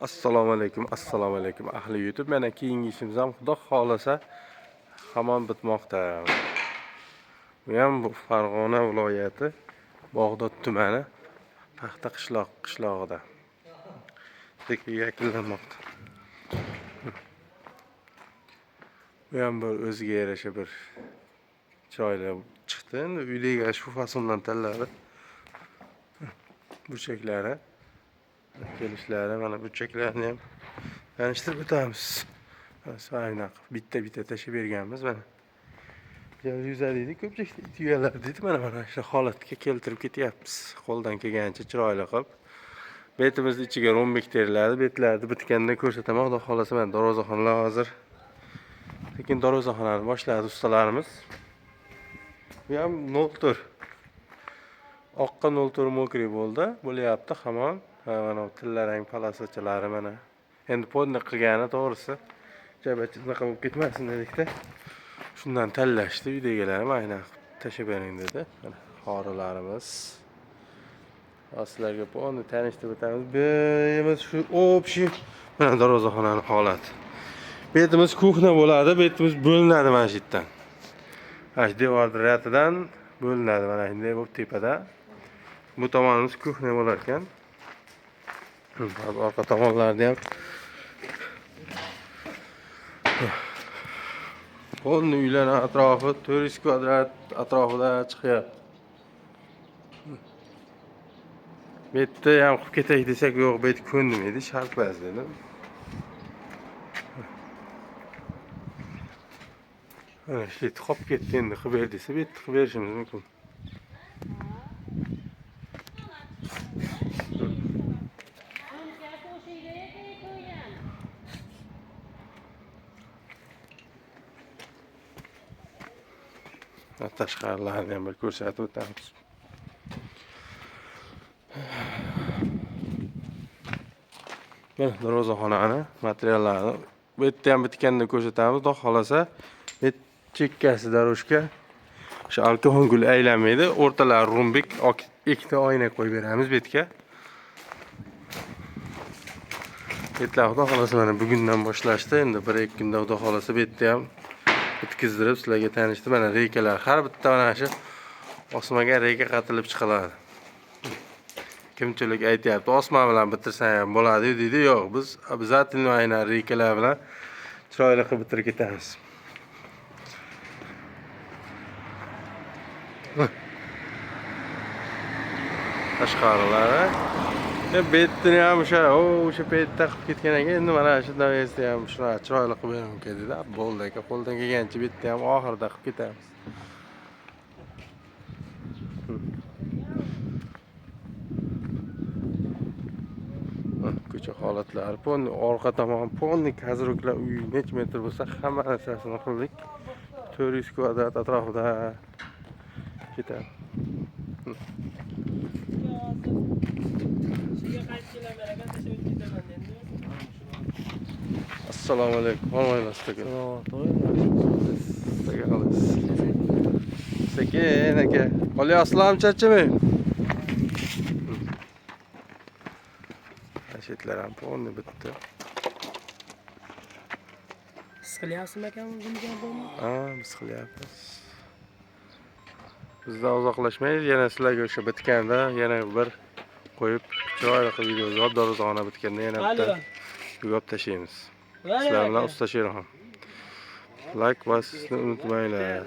Assalomu alaykum, assalomu alaykum ahli YouTube. Mana keyingi ishimiz ham xudo xohlasa hamon bitmoqda. Bu ham bu Farg'ona viloyati Bog'dod tumani Paxta qishlog'ida. Yakunlanmoqda. Bu ham bir o'ziga yarasha bir chiroyli chiqdi. Endi uydagi shu fasondan tanladi. Burchaklari, kelishlari, mana burchaklarni ham tanishtirib o'tamiz. Mana bitta-bitta tashlab berganmiz mana. Yuzadi deydi, ko'pchilik it uyalar deydi. Mana shu holatga keltirib ketyapmiz. Qo'ldan kelgancha chiroyli qilib. Betimizni ichiga rombik teriladi. Betlarni bitganda ko'rsataman. Xudo xolasa mana darvozaxonalar hozir. Lekin darvozaxonani boshladi ustalarimiz. Bu ham 0.4. Oqqa 0.4 mokri bo'ldi. Bo'lyapti hamon. Mana tillarang palasachalari mana. Endi podni qilgani to'g'risi. Jabachi bunaqa bo'lib ketmasin dedikda. Shundan tanlashdi uydagilar, mana tashlab bering dedi. Mana xorilarimiz. Sizlarga ponni tanishtirib o'tamiz. Biz shu общий mana darvozaxonaning holati. Betimiz kuxna bo'ladi, betimiz bo'linadi mana shu yerdan. Mana shu devor ratidan bo'linadi mana shunday bo'lib tepada. Bu tomonimiz kuxna bo'lar ekan. Orqa tomonlarida ham polni uylarning atrofi 400 kvadrat atrofida chiqyapti. Bu yerda ham qilib ketay desak, yo'q, bu yerda ko'nmaydi, shart emas dedim. Mana shu yerda qolib ketdi, endi qilib ber desa, bu yerda qilib berishimiz mumkin. Tashqarilarni ham bir ko'rsatib o'tamiz. Mana darvozaxonani materiallarini bu yerda ham bitganda ko'rsatamiz. Xudo xolasa, bu chekkasi darushka o'sha alkohol gul aylanmaydi. O'rtalari rombik, ikkita oyna qo'yib beramiz bu yerga. Betlar xudo xolasa mana bugundan boshlashdi. Endi 1-2 kunda xudo xolasa bu yerda ham bitkizdirib sizlarga tanishdi. Mana reykalar, har bitta mana shu osmaga reyka qatilib chiqiladi. Kimchilik aytyapti, osma bilan bitirsang ham bo'ladi deydi. Yo'q, biz обязательно aynan reykalar bilan chiroyli qilib bitirib ketamiz. Tashqarilari. Betini ham o'sha, o'sha paytda qilib ketgan ekan. Endi mana shu narsani ham shunaqa chiroyli qilib beraman dedi. Bo'ldi aka, qo'ldan kelgancha betni ham oxirida qilib ketamiz. Ko'cha holatlari, polni orqa tomon, polni kazruklar uy necha metr bo'lsa hamma narsasini qildik. 400 kvadrat atrofida ketadi. Assalomu alaykum. Sekin aka. Qolyapsizlarmi, charchamang? Shetlar ham polni bitdi. Siz qilyapsizmi aka buni? Ha, biz qilyapmiz. Bizdan uzoqlashmaymiz. Yana sizlarga o'sha bitganda yana bir qo'yib chiroyli qilib video yozib, darvozaxona bitganda yana bitta yugab tashlaymiz. Sizlar bilan Usta Sherxon. Like bosishni unutmanglar.